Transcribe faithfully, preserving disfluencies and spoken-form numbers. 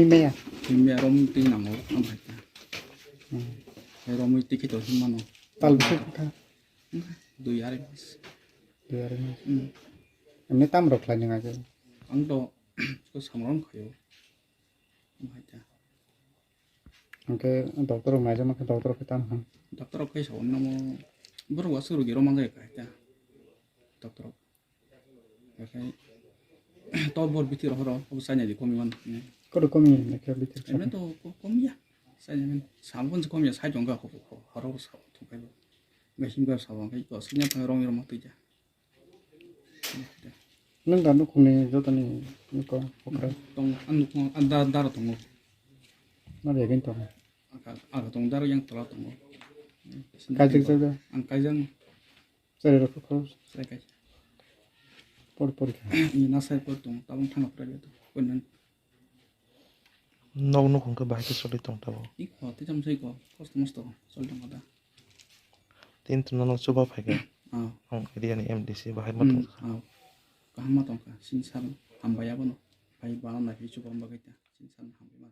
Meya. Meya romwi twi nango, ang hai ta. Hmm. Hai romwi twi khe to him mano. Tal bwswk kha? Dui arai mas. Dui arai mas. Hmm. Emni tam rok khlai nang aja. Ang to ko samrong khayo. Ang hai ta. Hwnkhe doctor rok naijak mankha, doctor rok khe tamo han? Doctor rok khe sao namo borok wa suru giro manjak kha ta. Doctor rok. Haikhe to bor bithi rohoro obo chaina di komi man. Kodo komi naikhe bithi. Eme to ko-, komiya. Chaina men sabon se komiya sai jongga ho-, ho-, horo sa thungkai bo. Ngai himga sabon kai to sinya thang rong rong twi ja. Nwng da nukhungni jotoni nuko okra. Tong, ang nukhung, ang da, daro tongo. Nari agin tongo. Aka, aka tong daro yang tola tongo. Kaijak jaga. Ang kaijak. Chari rok khoro. Chari kai. Por por kha. Ni nasai por tong, tabung thanga private. Konan. Nok nukhung khe bahai khe choli tong tabuk. Iko, tei tamo sai ko, kosto mosto choli tong kha da. Tin tino nok chuba phai khe. Ah. Ang area ni M D C bahai ma tong. Ah. Kaham ma tong kha, sini sal hambai abono. Bai bana nai phi chuba bagwi ta, sini sal hambai ma.